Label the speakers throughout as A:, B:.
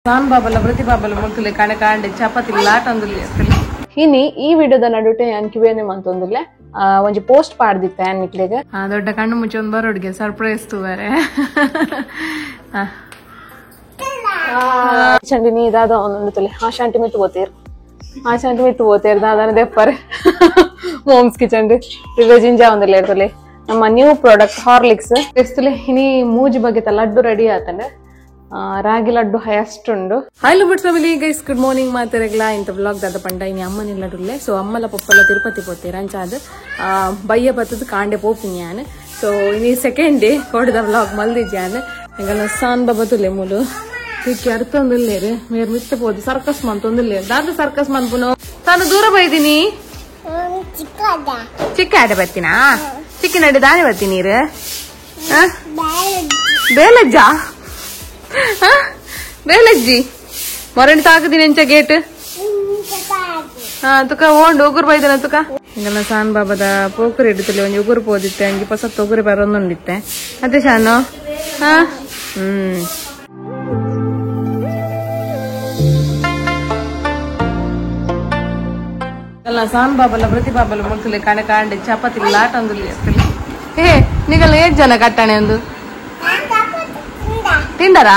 A: ಸಾನ್ ಬಾಬಲ ಪ್ರತಿ ಬಾಬಲ ಮುಲ್ತುಲೆ ಕಣೆ ಕಾಂಡೆ ಚಪಾತಿ ಲಾಟ ಅಂದುಲಿ.
B: ಇನಿ ಈ ವಿಡಿಯೋದ ನಡುಟೆ ಯಾನ್ ಕಿವೇನೆ ಮಂತೊಂದುಲ್ಲೆ ಒಂಜಿ ಪೋಸ್ಟ್ ಪಾಡ್ದಿತ್ತೆ ಯಾನ್ ನಿಕ್ಲೆಗ್.
A: ದೊಡ್ಡ ಕಣ್ಣು ಮುಚ್ಚೊಂದು ಬರೋಡ್ಗೆ ಸರ್ಪ್ರೈಸ್ ತೂವರೆ.
B: ಚಂಡಿ ನೀ ದಾದ ಒಂದೊಂದು ತುಲೆ ಆ ಶಾಂತಿ ಮಿತ್ತು ಬೋತೇರ್, ಆ ಶಾಂತಿ ಮಿತ್ತು ಬೋತೇರ್ ದಾದಾನ ದೆಪ್ಪರ್. ಮೋಮ್ಸ್ ಕಿಚನ್ ರಿವೆಜಿಂಜಾ ಒಂದಿಲ್ಲ ಇರ್ತಲೆ ನಮ್ಮ new product Horlicks ಎಸ್ತುಲೆ. ಇನಿ ಮೂಜಿ ಬಗೆತ ಲಡ್ಡು ರೆಡಿ ಆತಂಡೆ, ರಾಗಿ ಲಡ್ಡು ಹೈಯೆಸ್ಟ್ ಉಂಡು.
A: Hello but family guys, good morning ಮಾತಾರಗ್ಲಾ. ಇಂತ ಬ್ಲಾಗ್ ದಾದ ಪಂಡ ಇನಿ ಅಮ್ಮನ ಲಡ್ಡುಲ್ಲೆ. ಸೊ ಅಮ್ಮಲ ಪಪ್ಪಲ ತಿರುಪತಿ ಪೋತೇರ್ ಅಂಚಾದ ಬಯ್ಯ ಬತ್ತದ ಕಾಂಡೆ ಪೋಪಿನಿ ಯಾನ್. ಸೊ ಇನಿ ಸೆಕೆಂಡ್ ಡೇ ಕೊಡದ ಬ್ಲಾಗ್ ಮಲ್ದಿಜ್ಯಾನ್. ಎಂಗಲ ಸಾನ್ ಬಾಬಾ ತುಲೆ ಮೂಲು ಸಿಕ್ಕಿ ಅರ್ಥೊಂದಿಲ್ಲೇರು ಮೇರ್ ಮಿತ್ತ ಪೋದು ಸರ್ಕಸ್ ಮಂತೊಂದಿಲ್ಲೇರು. ದಾದ ಸರ್ಕಸ್ ಮನ್ಪುನು ತಾನು ದೂರ ಬೈದಿನಿ. ಚಿಕ್ಕ ಆಡ ಬರ್ತೀನಾ? ಚಿಕ್ಕ ನಡೆ ದಾನೆ ಬರ್ತೀನಿ. ಬೇಲಜ್ಜ ಬೇಲಜ್ಜಿ ಮೊರಣಿ ತಾಕದಿನ ಎಂಚ ಗೇಟ್ ತುಕ ಓಂಡು ಉಗುರು ಬೈದನ ತುಕ. ಹಿಂಗಲ್ಲ ಸಾನ್ ಬಾಬದ ಪೋಕುರಿ ಹಿಡಿತಲೆ ಒಂಜಿ ಉಗುರು ಪೋದಿತ್ತೆ, ಅಂಜಿ ಪಸತ್ ಉಗುರು ಬರೋಂದುಂಡಿತ್ತೆ ಅದೇ ಶಾನು. ಹಾ ಹ್ಮ್ ಅಲ್ಲ ಸಾನ್ ಬಾಬಲ ಪ್ರತಿ ಬಾಬಲ ಮುಲ್ತುಲೆ ಕಣೆ ಕಾಂಡೆ ಚಪಾತಿ ಲಾಟ ಅಂದುಲಿ. ಏ ನಿಗಲ್ಲ ಏಟ್ ಜನ ಕಟ್ಟಣೆ ಒಂದು ತಿಂಡರಾ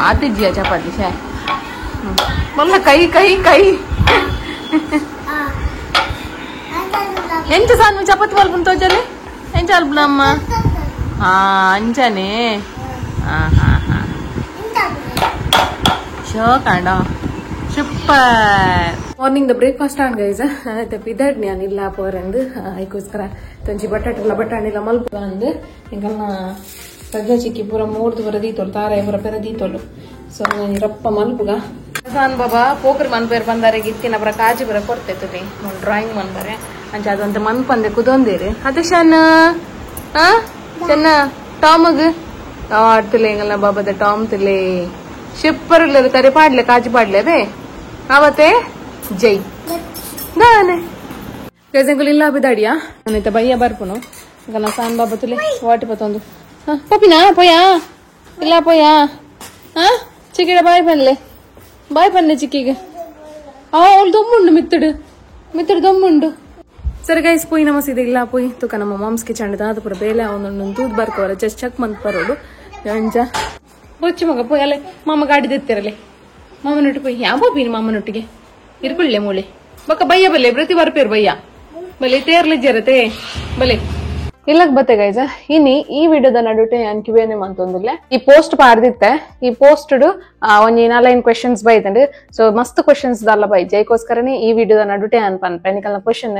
A: ಆತಿಜ್ಜಿಯ ಚಪಾತಿ ಶೇ ಮೊಲ್ಲ ಕೈ ಕೈ ಕೈ ಎಂಚ ಸಾನು ಚಪಾತಿ ಮಲ್ಪುನ್ ತೋಜಲೆ ಎಂಚ ಅಲ್ಪುನಮ್ಮ. ಹಾ ಅಂಚನೆ ಹಾ ಹಾ ಶೋ ಕಾಂಡ super. Morning the breakfast on guys. ಪಿದಡ್ ನಾನು ಇಲ್ಲ ಪೋರೆಂದು ಐಕೋಸ್ಕರ ತೊಂಚಿ ಬಟಾಟೆಲ್ಲ ಬಟಾಣಿಲ್ಲ ಮಲ್ಪ ಅಂದು ಎಂಕಲ್ನ ಸಜ್ಜಾ ಚಿಕ್ಕಿ ಪೂರ ಮೂರ್ದು ಪೂರ ದೀತೋಳು ತಾರಾಯಿ ಪೂರ ಪೆರ ದೀತೋಳು. ಸೊ ರಪ್ಪ ಮಲ್ಪುಗ ಸಾನ್ ಬಾಬಾ ಪೋಕ್ರಿ ಮನ್ಪೇರ್ ಬಂದಾರೆ ಗಿತ್ತಿನ ಪುರ ಕಾಜಿ ಪುರ ಕೊಡ್ತೆ ತುಲಿ ಡ್ರಾಯಿಂಗ್ ಮನ್ಪರೆ ಅಂಚ ಅದೊಂತ ಮನ್ಪಂದೆ ಕುದೊಂದೇರು. ಅದೇ ಶನ್ ಚೆನ್ನ ಟಾಮಗ್ ತುಲೆ ಎಂಗಲ್ನ ಬಾಬಾದ ಟಾಮ್ ತುಲೆ ಶಿಪ್ಪರ್ ತರೆ ಪಾಡ್ಲೆ ಕಾಜಿ ಪಾಡ್ಲೆ ಅದೇ ಆವತ್ತೆ ಜೈ ದಾನೆ ಗೈಸ್. ಇಲ್ಲ ಬಿದಾಡಿಯಾ ನಾನೈತೆ ಬಯ್ಯ ಬರ್ಪುನು ಈಗ ಸಾನ್ ಬಾಬಾ ತುಲೆ ವಾಟಿ ಪತ್ತೊಂದು ಪೋಪಿನಾ ಪೋಯಾ ಇಲ್ಲ ಪೋಯಾ. ಹಾ ಚಿಕ್ಕಿಡ ಬಾಯ್ ಪನ್ಲೆ ಬಾಯ್ ಪನ್ಲೆ ಚಿಕ್ಕಿಗೆ. ಅವಳು ದೊಮ್ಮುಂಡು ಮಿತ್ತಡು ಮಿತ್ತಡು ದೊಮ್ಮುಂಡು. ಸರಿ ಗೈಸ್ ಪೋಯಿ ನಮ್ಮ ಸೀದೆ ಇಲ್ಲ ಪೋಯಿ ತುಕ ನಮ್ಮ ಮಾಮ್ಸ್ ಕಿಚನ್ ದಾದ ಪೂರ ಬೇಲೆ ಅವನೊಂದು ತೂದ್ ಬರ್ಕೋರ ಜಸ್ಟ್ ಚೆಕ್ ಮಂತ್ ಬರೋಡು ಅಂಜ ಬೊಚ್ಚು ಮಗ ಪೋಯ್ ಅಲ್ಲೇ ಮಾಮ ಗಾಡಿ ದೆತ್ತಿರಲೆ ಮಾಮನೊಟ್ಟು ಪೋಯ್ ಯಾವ ಪೋಪಿನಿ ಮಾಮನೊಟ್ಟಿಗೆ ಇರ್ಕೊಳ್ಳೆ ಮೂಳೆ ಬಕ್ಕ ಬಯ್ಯ ಬಲ್ಲೆ ಪ್ರತಿ ಬರ್ಪೇರು ಬಯ್ಯ ಬಲೆ ತೇರ್ಲೆ ಜರತೆ ಬಲೆ
B: ಇಲ್ಲಕ್ ಬತ್ತೆ ಗೈಸ. ಇನಿ ಈ ವಿಡಿಯೋದ ನಡುಟೆ ಯಾನ್ ಕಿವೇನೆ ಮಂತೊಂದುಲ್ಲೆ ಈ ಪೋಸ್ಟ್ ಪಾಡ್ದಿತ್ತೆ. ಈ ಪೋಸ್ಟ್ ಒಂಜಿ ನಾಲೈನ್ ಕ್ವೆಶನ್ಸ್ ಬೈತಂಡ್. ಸೊ ಮಸ್ತ್ ಕ್ವೆಶನ್ಸ್ ದಾಲ ಬೈಜೆ ಐಕೋಸ್ಕರನೇ ಈ ವಿಡಿಯೋದ ನಡುಟೆ ಯಾನ್ ಪನ್ಪೆ ನಿಕಲ್ನ ಕ್ವೆಶನ್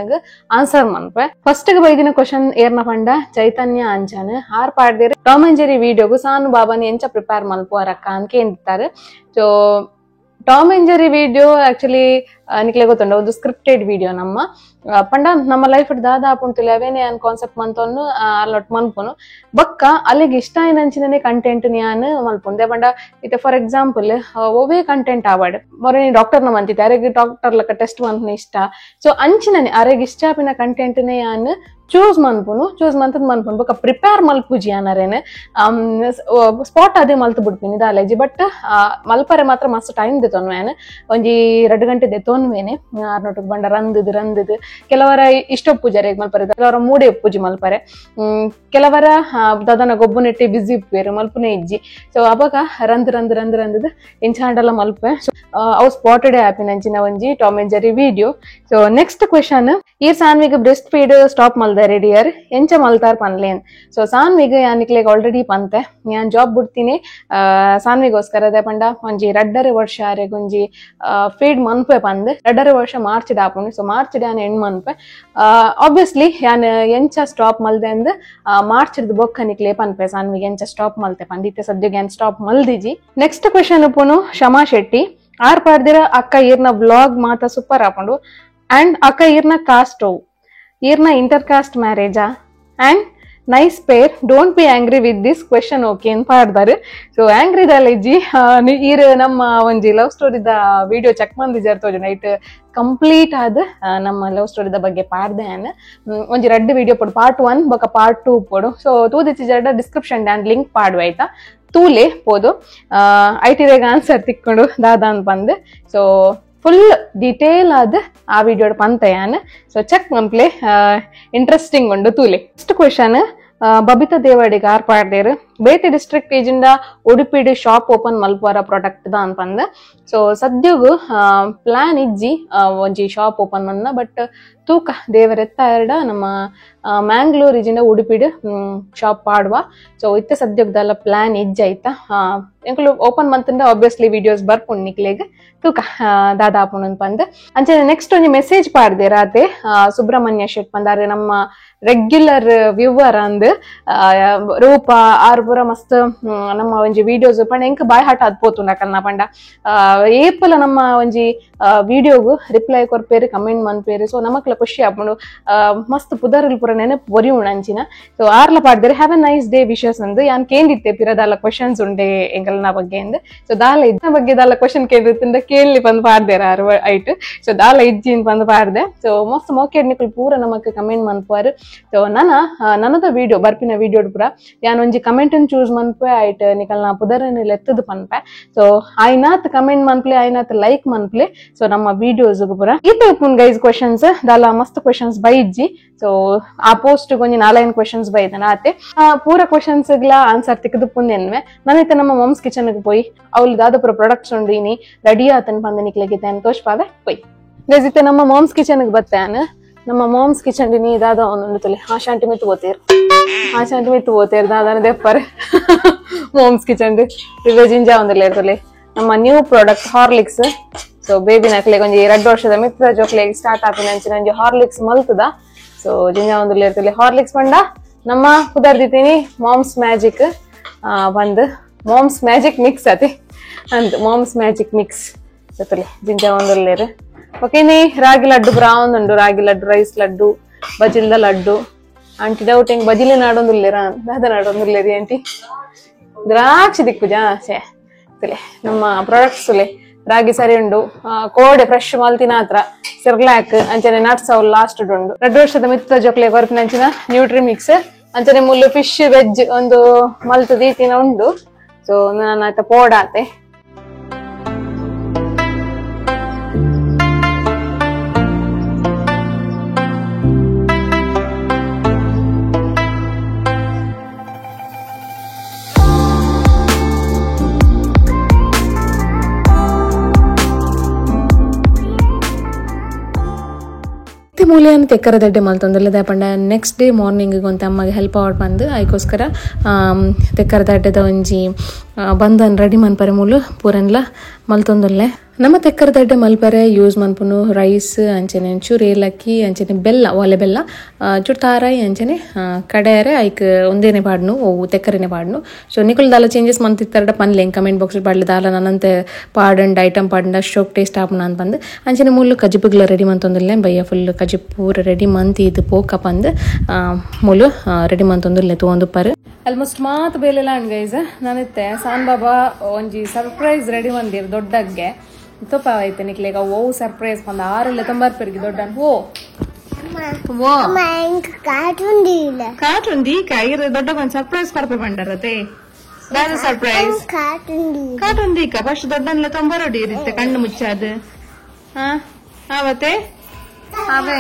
B: ಆನ್ಸರ್ ಮನ್ಪೆ. ಫಸ್ಟ್ ಬೈದಿನ ಕ್ವೆಶನ್ ಏರ್ನ ಪಂಡ ಚೈತನ್ಯ ಅಂಚಾನ್ ಆರ್ ಪಾಡ್ದಿರ Tom and Jerry ವಿಡಿಯೋಗು ಸಾನು ಬಾಬಾನಿ ಎಂಚ ಪ್ರಿಪೇರ್ ಮಲ್ಪುವರಕ್ಕ ಅಂತ ಕೇಂದಿತ್ತಾರೆ. So Tom and Jerry video actually ನಿಕ್ಲೆ ಗೊತ್ತುಂಡು ಒಂದು ಸ್ಕ್ರಿಪ್ಟೆಡ್ ವಿಡಿಯೋ. ನಮ್ಮ ಪಂಡ ನಮ್ಮ ಲೈಫ್ ದಾದ ಆಪುಂಟುಲೆ ಅವೇನೆ ಯಾನ್ ಕಾನ್ಸೆಪ್ಟ್ ಮಂತೊನ್ನು ಅಲ್ಲೊಟ್ ಮನ್ಪುನು ಬಕ್ಕ ಅಲ್ಲಿಗೆ ಇಷ್ಟ ಆಯ್ನಂಚಿನೇ ಕಂಟೆಂಟ್ ಯಾನ್ ಮಲ್ಪುಂದೆ. ಪಂಡ ಇತ್ತೆ ಫಾರ್ ಎಕ್ಸಾಂಪಲ್ ಒವೇ ಕಂಟೆಂಟ್ ಆವಾಡ್ ಮೊರೆ ಡಾಕ್ಟರ್ ನ ಮಂತಿತ್ತೆ ಅರೆಗ್ ಡಾಕ್ಟರ್ ಲಕ್ಕ ಟೆಸ್ಟ್ ಮನ್ಪುನ ಇಷ್ಟ. ಸೊ ಅಂಚಿನನೆ ಅರೆಗ್ ಇಷ್ಟ ಆಪಿನ ಕಂಟೆಂಟ್ನೇ ಯಾನ್ ಚೂಸ್ ಮನ್ಪುನು ಚೂಸ್ ಮಂತದ್ ಮನ್ಪುನು ಬೊಕ್ಕ ಪ್ರಿಪೇರ್ ಮಲ್ಪುಜಿ ಅನರೇನೆ ಸ್ಪಾಟ್ ಅದೇ ಮಲ್ತು ಬಿಡ್ಪಿನಿ ದಾಲೇಜಿ. ಬಟ್ ಮಲ್ಪರೆ ಮಾತ್ರ ಮಸ್ತ್ ಟೈಮ್ ದೆತೊನ್ವೆ ಯಾನ್ ಒಂಜಿ 2 ಗಂಟೆ ದೆತೊನ್ವೇನೆ ಆರ್ನೊಟ್ಟುಗ್ ಬಂಡ ರಂದದು ರಂದದು. ಕೆಲವರ ಇಷ್ಟ ಪೂಜಾರೆ ಮಲ್ಪರೆ, ಕೆಲವರ ಮೂಡೆ ಪೂಜೆ ಮಲ್ಪರೆ, ಕೆಲವರ ದಾದನ ಗೊಬ್ಬು ನೆಟ್ಟಿ ಬಿಸಿ ಉಪ್ಪೇರು ಮಲ್ಪುನೆ ಇಜ್ಜಿ. ಸೊ ಅವಾಗ ರಂದ್ ರಂದ್ ರಂದ್ ರಂದದು ಎಂಚಾಂಡಲ ಮಲ್ಪೆ. ಸೊ ಅವು ಸ್ಪಾಟೆಡ್ ಆಪಿನಂಚಿನ ಒಂಜಿ Tom and Jerry video. So next question ಈರ್ ಸಾನ್ವಿಗ್ breast feed stop ಮಲ್ದ ರೆಡಿಯರ್ ಎಂಚ ಮಲ್ತಾರ್ ಪನ್ಲೇನ್. ಸೊ ಸಾನ್ವಿಗ್ ಯಾನಿಕ್ಲೆಗ್ ಆಲ್ರೆಡಿ ಪಂತೆ ಯಾನ್ ಜಾಬ್ ಬಿಡ್ತೀನಿ ಸಾನ್ವಿಗೋಸ್ಕರ ಅದೇ ಪಂಡ ಒಂಜಿ 2.5 ವರ್ಷ ಅರೆಗ್ ಒಂಜಿ ಫೀಡ್ ಮನ್ಪೆ ಪಂದ್ 2.5 ವರ್ಷ ಮಾರ್ಚ್ ಆಪುಂಡು. ಸೊ ಮಾರ್ಚ್ ಯಾನ್ ಎಂಡ್ ಮನ್ಪೆ ಆಬ್ವಿಯಸ್ಲಿ ಯಾನ್ ಎಂಚ ಸ್ಟಾಪ್ ಮಲ್ದೆ ಅಂದ್ ಮಾರ್ಚ್ ಬೊಕ್ಕ ನಿಕ್ಲೆ ಪನ್ಪೆ ಸಾನ್ವಿಗ್ ಎಂಚ ಸ್ಟಾಪ್ ಮಲ್ತೆ ಪಂದ್. ಇತ್ತೆ ಸದ್ಯಗ್ ಯಾನ್ ಸ್ಟಾಪ್ ಮಲ್ದಿಜಿ. ನೆಕ್ಸ್ಟ್ ಕ್ವೆಶನ್ ಪುನು ಶಮಾ ಶೆಟ್ಟಿ ಆರ್ ಪಾಡ್ದಿರ ಅಕ್ಕ ಈರ್ನ ಬ್ಲಾಗ್ ಮಾತ ಸೂಪರ್ ಆಪುಂಡು ಅಂಡ್ ಅಕ್ಕ ಈರ್ನ ಕಾಸ್ಟ್ ಈರ್ನ ಇಂಟರ್ ಕಾಸ್ಟ್ ಮ್ಯಾರೇಜಾ and nice pair don't be angry with this question okay ಅಂತ ಪಾಡ್ದಾರೆ. ಸೊ ಆಂಗ್ರಿ ದಾಲೇಜಿ ಈರ್ ನಮ್ಮ ಒಂಜಿ ಲವ್ ಸ್ಟೋರಿದ ವಿಡಿಯೋ ಚೆಕ್ ಮಂದಿಜಾರ್ ತೋಜು ನೈಟ್ ಕಂಪ್ಲೀಟ್ ಆದ ನಮ್ಮ ಲವ್ ಸ್ಟೋರಿದ ಬಗ್ಗೆ ಪಾಡ್ದೆ ಒಂಜಿ ರಡ್ಡ್ ವಿಡಿಯೋ ಪೋಡು ಪಾರ್ಟ್ 1 ಬೊಕ ಪಾರ್ಟ್ 2 ಪೋಡು. ಸೊ ತೂದಿತ್ತಿ ಜಡ description and link ಪಾಡುವ ಆಯ್ತಾ. ತೂಲೆ ಪೋದು ಐಟಿರೇಗ ಆನ್ಸರ್ ತಿಕ್ಕೊಂಡು ದಾದ ಅಂತ ಬಂದು so full detail ಆದ ಆ ವಿಡಿಯೋ ಪಂತಯಾನ್ ಸೊ ಚೆಕ್ ಮನ್ಪ್ಲೆ ಇಂಟ್ರೆಸ್ಟಿಂಗ್ ಉಂಡು ತೂಲೆ. ನೆಕ್ಸ್ಟ್ ಕ್ವೆಶನ್ ಬಬಿತಾ ದೇವಡಿಗೆ ಆರ್ ಪಾಡ್ದೇರು ಬೇತೆ ಡಿಸ್ಟ್ರಿಕ್ಟ್ ಏಜಿಂದ ಉಡುಪಿಡು ಶಾಪ್ ಓಪನ್ ಮಲ್ಪುವರ ಪ್ರಾಡಕ್ಟ್ ದ ಅನ್ಪಂದ. ಸೊ ಸದ್ಯಗು ಪ್ಲಾನ್ ಇಜ್ಜಿ ಒಂಜಿ ಶಾಪ್ ಓಪನ್ ಮನ್ನ ಬಟ್ ತೂಕ ದೇವರೆತ್ತ ಎರಡ ನಮ್ಮ ಮ್ಯಾಂಗ್ಳೂರ್ ಇಜಿಂದ ಉಡುಪಿಡು ಶಾಪ್ ಪಾಡುವ. ಸೊ ಇತ್ತ ಸದ್ಯಗ್ದಲ್ಲ ಪ್ಲಾನ್ ಇಜ್ಜ ಆಯ್ತಾ. ಎಂಕುಲು ಓಪನ್ ಮಂತಿಂದ ಆಬ್ವಿಯಸ್ಲಿ ವಿಡಿಯೋಸ್ ಬರ್ಪುಂಡು ನಿಕ್ಲೆಗ್ ತೂಕ ದಾದಾ ಆಪುಂಡು ಪಂದ್. ಅಂಚನೆ ನೆಕ್ಸ್ಟ್ ಒಂಜಿ ಮೆಸೇಜ್ ಪಾಡ್ದೆ ರಾತೆ ಸುಬ್ರಹ್ಮಣ್ಯ ಶೆಟ್ ಪಂದಾರೆ ನಮ್ಮ ರೆಗ್ಯುಲರ್ ವ್ಯೂವರ್ ಅಂದ್ ರೂಪ ಆರು ಪೂರ ಮಸ್ತ್ ನಮ್ಮ ಒಂಜಿ ವಿಡಿಯೋಸ್ ಪಂಡ ಎಂಕ್ ಬಾಯ್ ಹಾಟ್ ಆದ್ ಪೋತುಂಡ ಕನ್ನ ಪಂಡ ಏಪಲ ನಮ್ಮ ಒಂಜಿ ವಿಡಿಯೋಗು ರಿಪ್ಲೈ ಕೊರ್ಪೇರು ಕಮೆಂಟ್ ಮನ್ಪೇರು. ಸೊ ನಮಕ್ಲ ಖುಷಿ ಆಪುಂಡು ಮಸ್ತ್ ಪುದರ್ಲ್ ಪೂರ ನೆನಪು ಒರಿಯುಂಡು ಅಂಚಿನ. ಸೊ ಆರ್ಲ ಪಾಡ್ದೇರು have a nice day wishes ಅಂದ್ ಯಾನ್ ಕೇಂದಿತ್ತೆ ಪಿರದಾಲ ಕ್ವಶನ್ಸ್ ಉಂಡೆ ಎಂಕಲ್ನ ಬಗ್ಗೆ ಅಂದ್. ಸೊ ದಾಲ ಇದ್ನ ಬಗ್ಗೆ ದಾಲ ಕ್ವಶನ್ ಕೇಂದಿತ್ತಿಂದ ಕೇಳಿ ಬಂದು ಪಾಡ್ದೇರ ಆರು ಐಟ್. ಸೊ ದಾಲ ಇಜ್ಜಿನ್ ಬಂದು ಪಾಡ್ದೆ. ಸೊ ಮಸ್ತ್ ಮೋಕೇಡ್ ನಿಕುಲ್ ಪೂರ ನಮಕ್ ಕಮೆಂಟ್ ಮನ್ಪುವಾರು. ಸೊ ನನದ ವಿಡಿಯೋ ಬರ್ಪಿನ ವಿಡಿಯೋ ಪೂರ ಯಾನ್ ಒಂಜಿ ಕಮೆಂಟ್ ಚೂಸ್ ಮನ್ಪೆ ಐಟ್ ನಿಕಲ್ನ ಪುದರನ್ ಲೆತ್ತದು ಪನ್ಪೆ. ಸೊ ಆಯ್ನಾತ್ ಕಮೆಂಟ್ ಮನ್ಪ್ಲೆ ಆಯ್ನಾತ್ ಲೈಕ್ ಮನ್ಪ್ಲೆ. ಸೊ ನಮ್ಮ ವಿಡಿಯೋಸ್ ಪೂರ ಈತ ಉಪ್ಪುನ್ ಗೈಸ್ ಕ್ವಶನ್ಸ್ ದಾಲ ಮಸ್ತ್ ಕ್ವಶನ್ಸ್ ಬೈಜ್ಜಿ. ಸೊ ಆ ಪೋಸ್ಟ್ ಒಂಜಿ ನಾಲೈನ್ ಕ್ವಶನ್ಸ್ ಬೈದನ ಆತೆ ಪೂರ ಕ್ವಶನ್ಸ್ ಗ್ಲಾ ಆನ್ಸರ್ ತಿಕ್ಕದು ಪುಂದೆನ್ವೆ. ನಾನೈತೆ ನಮ್ಮ ಮಮ್ಸ್ ಕಿಚನ್ ಪೋಯಿ ಅವ್ಲು ದಾದ ಪೂರ ಪ್ರಾಡಕ್ಟ್ಸ್ ಉಂಡು ಇನಿ ರೆಡಿ ಆತನ್ ಪಂದ ನಿಕ್ಲೆಗೆ ತೋಷ್ಪಾವೆ ಪೋಯ್ ಗೈಸ್. ಇತ್ತೆ ನಮ್ಮ ಮಾಮ್ಸ್ ಕಿಚನ್ ಬತ್ತಾನ ನಮ್ಮ ಮಾಮ್ಸ್ ಕಿಚನ್ ನೀ ದಾದ ಒಂದುಂಡು ತುಲೆ ಆ ಶಾಂತಿ ಮಿತ್ತು ಹೋತೇರು ಆ ಶಾಂತಿ ಮಿತ್ತು ಹೋತೇರು ದಾದಾನ ದೆಪ್ಪರ್ ಮಾಮ್ಸ್ ಕಿಚನ್ ಜಿಂಜಾ ಒಂದಿಲ್ಲ ಇರ್ತಲೆ ನಮ್ಮ new product Horlicks. So baby ನಕ್ಲೆಗ್ ಒಂಜಿ 2 ವರ್ಷದ ಮಿತ್ರ ಜೋಕ್ಲೆಗ್ ಸ್ಟಾರ್ಟ್ ಆಪಿನ ಅಂಚಿನ ಒಂಜಿ ಹಾರ್ಲಿಕ್ಸ್ ಮಲ್ತದ. ಸೊ ಜಿಂಜಾ ಒಂದುಲ್ಲ ಇರ್ತಲೆ ಹಾರ್ಲಿಕ್ಸ್ ಪಂಡ ನಮ್ಮ ಪುದರ್ದಿತೀನಿ ಮಾಮ್ಸ್ ಮ್ಯಾಜಿಕ್ ಬಂದು moms magic mix ಅತಿ ಅಂದ್ moms magic mix ಜೊತೆಲೆ ಜಿಂಜಾ ಒಂದುಲ್ಲೇರು. ಓಕೆ ನೀ ರಾಗಿ ಲಡ್ಡು ಬ್ರೌನ್ ಉಂಡು ರಾಗಿ ಲಡ್ಡು ರೈಸ್ ಲಡ್ಡು ಬಜಿಲ್ದ ಲಡ್ಡು ಆಂಟಿ ಡೌಟ್ ಹೆಂಗ್ ಬಜಿಲೆ ನಾಡೊಂದುಲ್ಲೇರಾ ದಾದ ನಾಡೊಂದುಲ್ಲೇರಿ ಆಂಟಿ ದ್ರಾಕ್ಷಿ ದಿಕ್ಕುಜಾ ಛೇ ತುಲೆ ನಮ್ಮ ಪ್ರಾಡಕ್ಟ್ಸ್ ತುಲೆ ರಾಗಿ ಸರಿ ಉಂಡು ಕೋಡೆ ಫ್ರೆಶ್ ಮಲ್ತಿನ ಹತ್ರ ಸಿರ್ಲಾಕ್ ಅಂಚನೆ ನಟ್ಸ್ ಅವು ಲಾಸ್ಟ್ ಉಂಡು 2 ವರ್ಷದ ಮಿತ್ತ ಜೋಕ್ಲೆ ಕೊರ್ಪಿನ ಅಂಚಿನ ನ್ಯೂಟ್ರಿ ಮಿಕ್ಸ್ ಅಂಚನೆ ಮುಲ್ಲು ಫಿಶ್ ವೆಜ್ ಒಂದು ಮಲ್ತು ದೀತಿನ ಉಂಡು. ಸೊ ನಾನು ಆಯ್ತಾ ಪೋಡಾತೆ. ಮೂಲೆಯನ್ನು ತೆಕ್ಕರದಡ್ಡೆ ಮಲ್ತೊಂದಿಲ್ಲ ದಾಪಂಡ next day morning ಒಂತ ಅಮ್ಮಗೆ ಹೆಲ್ಪ್ ಅವಡ್ ಬಂದು ಅದಕ್ಕೋಸ್ಕರ ತೆಕ್ಕರದಡ್ಡೆದ ಒಂಜಿ ಬಂದನ್ ರೆಡಿ ಮನ್ಪರೆ ಮೂಲು ಪೂರನ್ಲ ಮಲ್ತೊಂದುಲ್ಲೆ. ನಮ್ಮ ತೆಕ್ಕರದಡ್ಡೆ ಮಲ್ಪರೆ ಯೂಸ್ ಮನ್ಪುನು ರೈಸ್ ಅಂಚನೆ ಚೂರು ಏಲಕ್ಕಿ ಅಂಚನೆ ಬೆಲ್ಲ ಒಲೆ ಬೆಲ್ಲ ಚೂರು ತಾರಾಯಿ ಅಂಚನೆ ಕಡೆಯರೆ ಐಕ್ ಒಂದೇನೆ ಪಾಡ್ನು ಓ ತೆಕ್ಕರನೆ ಪಾಡ್ನು. ಸೊ ನಿಕುಲ್ ದಾಲ ಚೇಂಜಸ್ ಮಂತಿತ್ತಾರಡ ಪನ್ಲೆ ಕಮೆಂಟ್ ಬಾಕ್ಸ್ ಪಾಡ್ಲಿ ದಾಲ ನನ್ನಂತೆ ಪಾಡಂಡ್ ಐಟಮ್ ಪಾಡಂಡ ಶೋಕ್ ಟೇಸ್ಟ್ ಆಪುನ ಅಂತ ಬಂದು ಅಂಚನೆ ಮುಳ್ಳು ಕಜಿಪುಗ್ಲ ರೆಡಿ ಮಂತೊಂದಿಲ್ಲ ಬಯ್ಯ ಫುಲ್ ಕಜಿಪ್ ಪೂರ ರೆಡಿ ಮಂತಿ ಇದು ಪೋಕ ಪಂದು ಮುಳ್ಳು ರೆಡಿ ಮಂತೊಂದಿಲ್ಲ ತೂವೊಂದುಪ್ಪಾರು. ಆಲ್ಮೋಸ್ಟ್ ಮಾತು ಬೇಲೆಲ್ಲ ಅಣ್ ಗೈಸ್ ನಾನಿತ್ತೆ ಸಾನ್ ಬಾಬಾ ಒಂಜಿ ಸರ್ಪ್ರೈಸ್ ರೆಡಿ ಮಂದಿರ್ ದೊಡ್ಡಗ್ಗೆ ತೋಪ ಐತೆ ನಿಕ್ಲೇಗ ಓ ಸರ್ಪ್ರೈಸ್ ಬಂದ ಆರೆಲ್ಲ ತುಂಬಾರ್ಪೆರ್ಗಿ ದೊಡ್ಡ ಓ ಕಾರ್ಟೂನ್ ದೀಕ ಇರ ದೊಡ್ಡ ಒಂದ್ ಸರ್ಪ್ರೈಸ್ ಕೊರ್ಪೆ ಬಂಡರತೆ ದಾದ ಸರ್ಪ್ರೈಸ್ ಕಾರ್ಟೂನ್ ದೀಕ ಫಸ್ಟ್ ದೊಡ್ಡನ್ಲ ತೊಂಬರೋಡಿ ಇರುತ್ತೆ ಕಣ್ಣು ಮುಚ್ಚಾದ ಆವತ್ತೆ ಅವೇ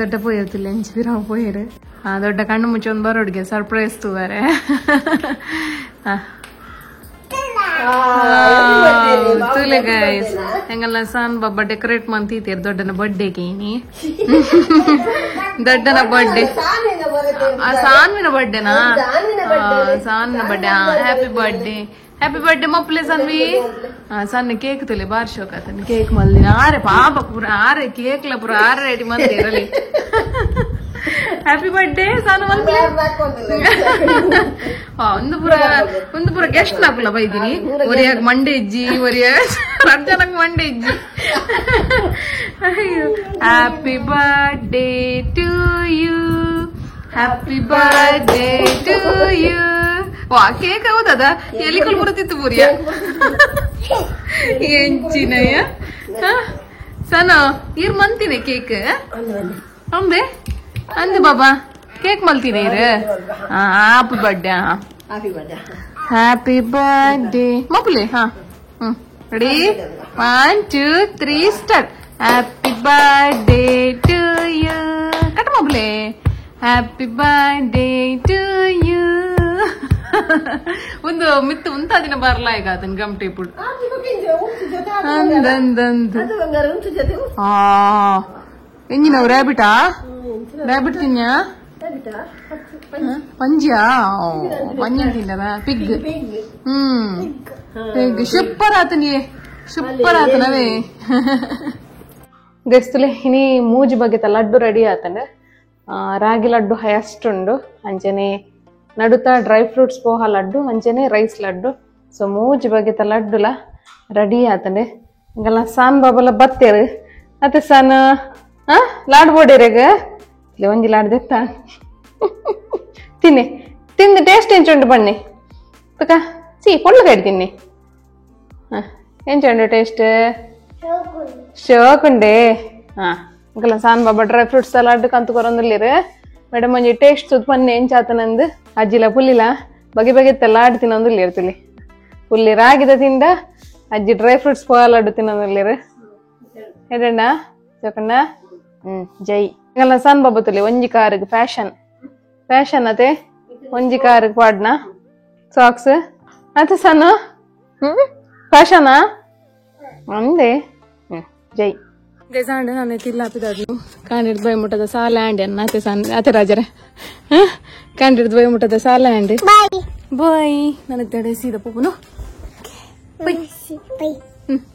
B: ದೊಡ್ಡ ಪೋಯಿರ್ತಿಲ್ಲ ಎಂಚಿ ಬಿರಾವ್ ಪೋಯಿರು ದೊಡ್ಡ ಕಣ್ಣು ಮುಚ್ಚೊಂದು ಬರೋಡ್ಗೆ ಸರ್ಪ್ರೈಸ್ ತೂವರೆ. ತೂಲೆ ಗೈಸ್ ಹೆಂಗಲ್ಲ ಸನ್ ಬಾಬಾ ಡೆಕೋರೇಟ್ ಮಂತೀತೀರ್ ದೊಡ್ಡನ ಬರ್ಡೇಗೆ ನೀ ದೊಡ್ಡನ ಬರ್ಡೇ ಸಾನ್ವಿನ ಬರ್ಡೇನಾ ಸಾನ್ವಿನ birthday happy birthday happy birthday ಮಪ್ಲೆ ಸನ್ವಿ ಸಣ್ಣ ಕೇಕ್ ತುಲೆ ಬಾರ್ ಶೋಕ ಆತನ ಕೇಕ್ ಮಲ್ದಿನ ಆರೆ ಪಾಪ ಪೂರ ಆರೆ ಕೇಕ್ಲ ಪೂರ ಆರೆ ರೆಡಿ ಮಂದಿರಲಿ ಹ್ಯಾಪಿ ಬರ್ಡೇ ಸಾನು ಮಲ್ಪ್ಲೆ ಒಂದು ಪೂರ ಒಂದು ಪೂರ ಗೆಸ್ಟ್ ನಾಕುಲ ಬೈದಿನಿ ಒರಿಯಾಗ ಮಂಡೆ ಇಜ್ಜಿ ಒರಿಯಾಗ ರಡ್ ಜನಕ್ ಮಂಡೆ ಇಜ್ಜಿ. Happy birthday to you happy birthday to you. ವಾ ಕೇಕ್ ಹೌದದ ಎಲಿಕುಲ್ ಬರುತ್ತಿತ್ತು ಪೂರಿಯ ಎಂಚಿನಯ್ಯ ಸನ ಇರ್ ಮಂತಿನಿ ಕೇಕ್ ಅಂಬೆ ಅಂದು ಬಾಬಾ ಕೇಕ್ ಮಲ್ತೀನಿ ಇರು happy birthday happy birthday.
A: Happy birthday ಮಪ್ಪುಲೆ. Ha ready, 1 2 3 start. Happy birthday to you. Cut ಮಪ್ಪುಲೆ. Happy birthday to you. ಒಂದು ಮಿತ್ತು ಉಂತಾದಿನ ಬರಲ ಈಗ ಅದನ್ನ ಗಮಟೆ ಪುಡ್ ಅಂದಂದಂದು. ಆ ಎಂಜಿನವು ರ್ಯಾಬಿಟಾ? ರ್ಯಾಬಿಟ್ ತಿನ್ಯಾ? ಪಂಜಿಯಾ? ಪಂಜಿನ ತಿನ್ನದ pig. Pig super ಆತನಿಯೇ, super ಆತನವೇ.
B: ಗೈಸ್ತುಲೆ ಇನಿ ಮೂಜಿ ಬಗೆತ ಲಡ್ಡು ರೆಡಿ ಆತಂಡ. ರಾಗಿ ಲಡ್ಡು ಹಯಸ್ಟ್ ಉಂಡು, ಅಂಚನೆ ನಡುತ ಡ್ರೈ ಫ್ರೂಟ್ಸ್ ಪೋಹ ಲಡ್ಡು, ಅಂಚನೆ ರೈಸ್ ಲಡ್ಡು. ಸೊ ಮೂಜಿ ಬಗೆತ ಲಡ್ಡುಲ ರೆಡಿ ಆತಂಡೆ. ಇಂಗಲ್ಲ ಸಾನ್ ಬಾಬಲ ಬತ್ತೇರು ಅತ್ತೆ ಸಾನ್ ಲಾಡ್ ಬೋಡಿರೇಗ ಇಲ್ಲಿ ಒಂಜಿ ಲಾಡ್ ದೆತ್ತ ತಿನ್ನಿ ತಿಂದು ಟೇಸ್ಟ್ ಎಂಚುಂಡು ಬನ್ನಿ ತುಕ ಸಿ ಪೊಳ್ಳು ತಿನ್ನಿ. ಎಂಚುಂಡು ಟೇಸ್ಟ್? ಶೋಕುಂಡೆ. ಹಾ ಇಂಕಲ್ಲ ಸಾನ್ ಬಾಬಾ ಡ್ರೈ ಫ್ರೂಟ್ಸ್ ಲಡ್ಡು ಕಂತು ಕೊರೊಂದುಲ್ಲೆರ್ ಮೇಡಮ್ ಒಂಜಿ ಟೇಸ್ಟ್ ತೂದು ಪನ್ನೆ ಎಂಚಾತನಂದು. ಅಜ್ಜಿಲ ಪುಲ್ಲಿಲ ಬಗೆ ಬಗೆತ್ತ ಲಾಡ್ ತಿನ್ನೊಂದುಲ್ಲೆರ್ ತುಲಿ. ಪುಲ್ಲಿ ರಾಗಿದ ತಿಂದ ಅಜ್ಜಿ ಡ್ರೈ ಫ್ರೂಟ್ಸ್ ಪೋಹ ಲಡ್ಡು ತಿನ್ನೊಂದುಲ್ಲೆರ್. ಎಡಣ್ಣ ಚೊಕಣ್ಣ ಜೈ. ಇಂಕಲ್ಲ ಸಾನ್ ಬಾಬಾ ತುಲಿ ಒಂಜಿ ಕಾರಿಗೆ ಫ್ಯಾಷನ್ ಫ್ಯಾಷನ್ ಅತೆ ಒಂಜಿ ಕಾರಿಗೆ ಪಾಡ್ನ ಸಾಕ್ಸ್ ಅತೆ ಸಣ್ಣ ಫ್ಯಾಷನಾ ಅಂದೆ. ಜೈ
A: ಗೈಸಾಂಡ್ ನಾನು ತಿಲ್ಲಾಪಿದಾದ್ರು ಕಾಂಡಿಡ್ ಬೈ ಮುಟ್ಟದ ಸಾಲ ಆಂಡ್ ಅನ್ನ ಅತೆ ಸಣ್ಣ ಅತೆ ರಾಜರೇ ಕಾಂಡಿಡ್ ಬೈ ಮುಟ್ಟದ ಸಾಲ ಆಂಡ್ ಬಾಯ್. ನನಗೆ ತಡೆ ಸೀದಾ ಪಪ್ಪನು bye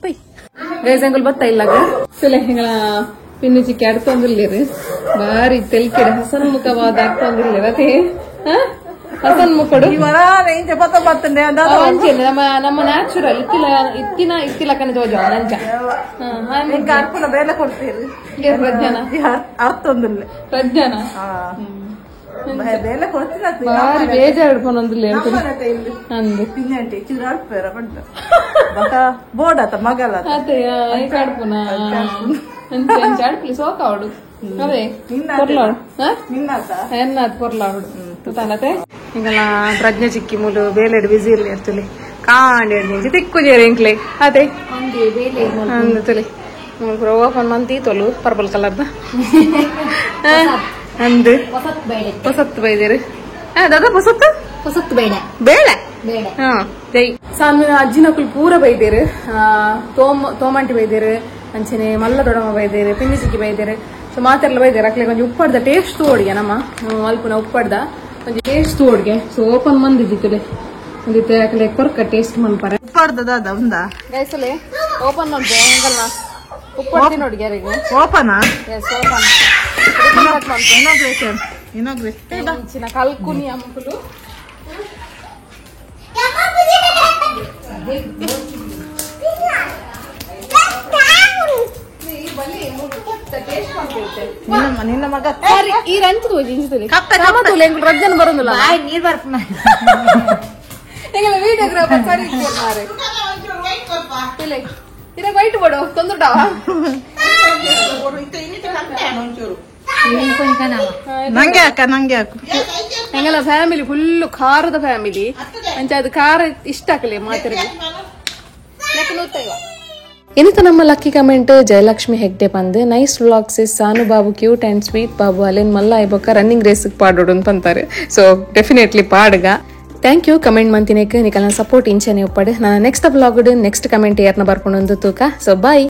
A: bye. Guys uncle ಬತ್ತ ಇಲ್ಲಾಗ ಸುಲೆ ಹಿಂಗಳ ಪಿನ್ನು ಚಿಕ್ಕಿ ಅಡ್ತೊಂದಿಲ್ಲೇರು ಬಾರಿ ತೆಲ್ಕೆಡೆ ಹಸನ್ಮುಖವಾದ ಅಡ್ತೊಂದಿಲ್ಲೇರು ಅದೇ ಹಸನ್ಮುಖಡು ನಮ್ಮ ನಮ್ಮ ನ್ಯಾಚುರಲ್ ಇತ್ತಿಲ ಇತ್ತಿನ ಇತ್ತಿಲ ಕನೆ ತೋಜ ನಂಚ ಪ್ರಜ್ಞಾನ ಪ್ರಜ್ಞಾನ ಬಾರಿ ಬೇಜಾರು ಹಿಡ್ಕೊಂಡೊಂದಿಲ್ಲ ಅಂದು ಅಡ್ಪುನ ಸೋಕಾವಡು ಅದೇ ಪೊರ್ಲಾಡು ಎನ್ನಾತ್ ಪೊರ್ಲಾಡು ತಾನತೆ. ಇಂಗಲ ಪ್ರಜ್ಞೆ ಚಿಕ್ಕಿ ಮೂಲು ಬೇಲೆಡ್ ಬಿಸಿ ಇರ್ಲಿ ಇರ್ತುಲಿ ಕಾಂಡಿ ತಿಕ್ಕು ಜೇರಿ ಇಂಕ್ಲೆ ಅದೇ ಅಂದು ತುಲಿ ಮೂಲು ಓಪನ್ ಮಂತಿ ತೊಲು ಪರ್ಪಲ್ ಕಲರ್ದ ಅಂದು ಹೊಸತ್ತು ಬೈದೇರು. ದಾದಾ ಹೊಸತ್ತು
C: ಹೊಸತ್ತು ಬೇಡ
A: ಬೇಳೆ ಹಾ ಜೈ. ಸಾನು ಅಜ್ಜಿನಕುಲು ಪೂರ ಬೈದೇರು, ತೋಮಂಟಿ ಬೈದೇರು, ಅಂಚನೆ ಮಲ್ಲ ದೊಡಮ್ಮ ಬೈದೇರು, ಪಿಂಜಿ ಚಿಕ್ಕಿ ಬೈದೇರು. ಸೊ ಮಾತೆಲ್ಲ ಬೈದೇರು. ಅಕ್ಲೆ ಒಂಜಿ ಉಪ್ಪಡ್ದ ಟೇಸ್ಟ್ ತೋಡ್ಗೆ ನಮ್ಮ ಮಲ್ಪುನ ಉಪ್ಪಡ್ದ ಒಂಜಿ ಟೇಸ್ಟ್ ತೋಡ್ಗೆ. ಸೊ ಓಪನ್ ಮಂದಿದ್ದಿತ್ತಲೆ ಒಂದಿತ್ತೆ ಅಕ್ಲೆ ಕೊರ್ಕ ಟೇಸ್ಟ್ ಮನ್ಪರೆ
D: ಉಪ್ಪಡ್ದ ದಾದ ಉಂದಾ
A: ಗೈಸಲೆ ಓಪನ್ ಮನ್ಪೆ ಹೆಂಗಲ್ಲ ಉಪ್ಪಡ್ದಿ ನೋಡಿ ಯಾರಿಗೆ
D: open.
A: S open
D: inauguration inauguration
A: ಕಲ್ಕುನಿ ಅಮ್ಮಕುಲು
D: ನಿನ್ನ ಮಗ
A: ಈ ರಂಚು ರಜ್ಜನ ಬರೋದಿಲ್ಲ
C: ನೀರ್ ಬರ್ಪುನ
A: ಎಂಗಲ ವಿಡಿಯೋಗ್ರಾಫರ್ ಸರಿ ಮಾರೆ ಇಲ್ಲ ಇರ ವೈಟ್ ಬೋಡು ತೊಂದ್ರಡಾವ
D: ನಂಗೆ ಅಕ್ಕ ನಂಗೆ ಹಾಕು.
A: ಎಂಗಲ ಫ್ಯಾಮಿಲಿ ಫುಲ್ ಖಾರದ ಫ್ಯಾಮಿಲಿ ಅಂಚ ಅದು ಖಾರ ಇಷ್ಟ ಆಗಲಿ ಮಾತ್ರೆ.
B: ಇನಿತ ನಮ್ಮ ಲಕ್ಕಿ ಕಮೆಂಟ್ ಜಯಲಕ್ಷ್ಮಿ ಹೆಗ್ಡೆ ಪಂದ್ nice vlogs is Sanu Babu cute and sweet Babu ಅಲ್ಲಿನ್ ಮಲ್ಲ ಐಬೊಕ್ಕ ರನ್ನಿಂಗ್ ರೇಸ್ ಪಾಡೋಡು ಅಂತಾರೆ. ಸೊ ಡೆಫಿನೆಟ್ಲಿ ಪಾಡ್ಗ. Thank you comment ಮಂತಿನೇಕ್ ನಿಕಲ್ನ support ಇಂಚನೆ ಒಪ್ಪಡು. ನಾನು next vlog next comment ಏರ್ನ ಬರ್ಕೊಂಡು ತೂಕ. So bye.